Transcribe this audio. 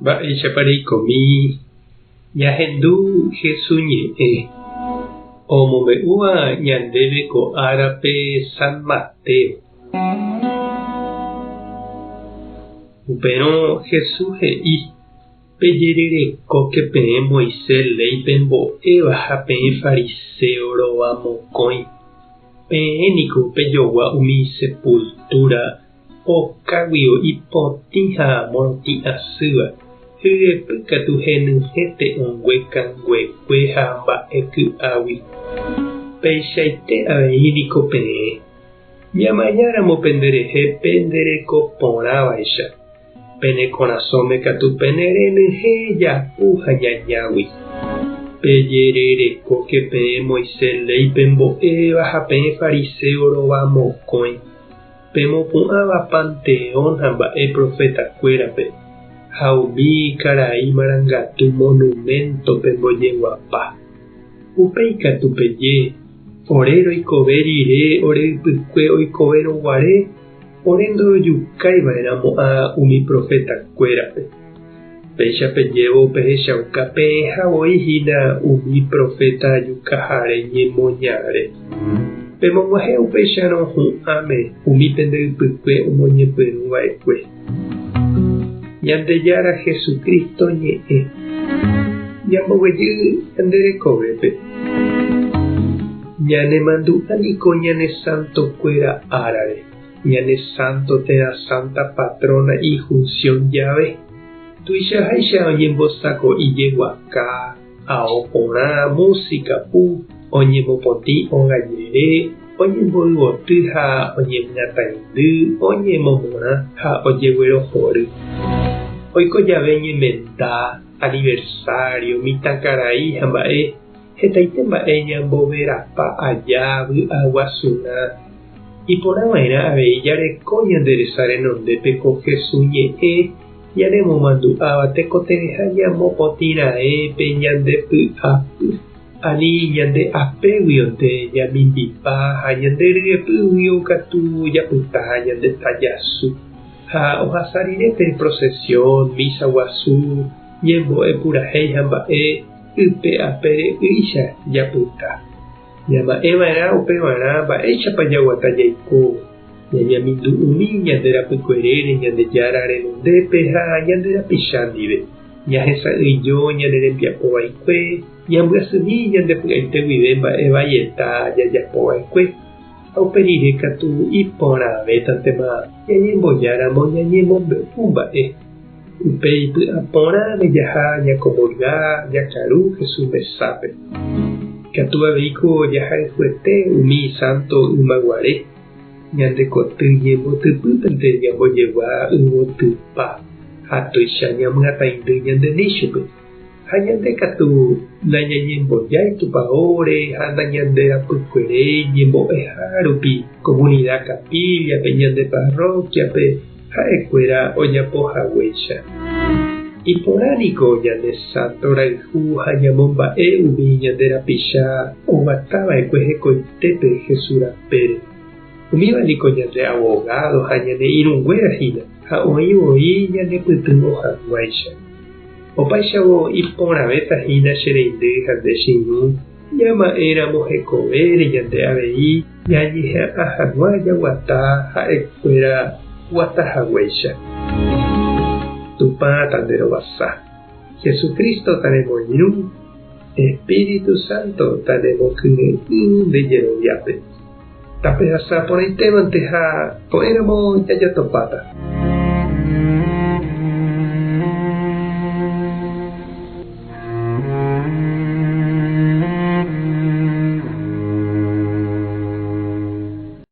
Mba'éichapa reikomi ñahendu Hesu ñe'ẽ omombe'úva ñandéve ko árape San Mateo. Upérõ Hesu he'i, Pejererekóke peẽ Moisés léi pembo'éva ha peẽ fariséo rova mokõi. Peẽ niko pejogua umi sepultúra okáguio ipotĩ ha morotĩ asýva, hyepy katu henyhẽ te'õngue kanguekue ha mba'e ky'águi. Peichaite avei niko peẽ, ñamañáramo penderehe pendereko porãvaicha, Pene korasõme katu pene renyhẽ japu ha ñañágui. Pejererekóke peẽ Moisés léi pembo'éva ha peẽ fariséo rova mokõi, pemopu'ãva panteón ha mba'e profetakuérape, ha umi karai marangatu monuménto pembojeguapa. Upéi katu peje, Ore roikove rire ore ypykue oikovérõ guare, Ore ndorojukái va'erãmo'ã umi profetakuérape. Péicha pejévo pehechauka peẽha voi hína umi proféta jukahare ñemoñare. Pemog̃uahẽ upéicharõ hu'ãme umi pende ypykue omoñepyrũ va'ekue. Ñandejára Jesucristo ñe'ẽ. Ñamboguejy ñande rekovépe. Ñanemandu'a niko ñane santokuéra árare. Ñane sánto térã sánta patróna ijunción jave, tuichaháicha oñembosako'i jeguaka, ao porã, músika pu, oñemopotĩ óga jere, oñemboyvoty ha oñemyataindy, oñemomorã ha ojeguerohory. Oiko jave ñemenda, aniversario, mitãkarai ha mba'e, Hetaite mba'e ñamboverapa aja vy'aguasurã. Iporãva'erã avei jareko ñande resa renondépe ko Jesús ñe'ẽ ñanemomandu'áva tekotevẽha ñamopotĩraẽ pe ñande py'apy, ani ñande apéguionte ñamimbipa ha ñande ryepýguio katu japyta ñande tajasu. Ha ohasa rire pe procesión, misa guasu, ñembo'e purahéi ha mba'e, Ype apére ýicha japyta. Ñama'ẽ va'erã upevarã mba'éichapa jaguata jaiko, ñañamindu'umi ñande rapykuerére Ñandejára renondépe ha ñande rapicha ndive, ñahesa'ỹijo ñane rembiapo vaikue, ñambyasymi ñande py'aite guive mba'e vaieta jajapo va'ekue, ha upe rire katu iporãvétantema ñañembojáramo ñañemombe'u mba'e. Upéi py'a porãme jaha ñakomulga jakaru Jesús mesápe. Ikatu avei ko jahayhuete umi santo ymaguare, ñande koty ñembotypýpente ñambojegua yvotypa ha tuicha ñamyataindy ñande níchope. Ha ñande katu nañañembojái tupaóre ha nañanderapykueréi ñembo'eha rupi komunida kapíllape, ñande parrókiape, ha'ekuéra ojapo haguéicha. Iporã niko ñane sánto rayhu ha ñamomba'e umi ñande rapicha oguatava'ekue hekoitépe Jesús rapére. Umíva niko ñande avogádo ha ñane irũnguéra hína ha oĩ voi ñanepytyvõ hag̃uáicha. Opáichavo iporãvéta hína che reindy ha nde che irũ, ñama'ẽramo hekovére ñande avei ñañeha'ã hag̃ua jaguata ha'ekuéra guata haguéicha. Tupã tanderovasa. Jesucristo tanemoirũ, Espíritu Santo tanemokyre'ỹ nde jeroviápe. Tapehasa porãitévante ha ko'ẽramo jajatopáta.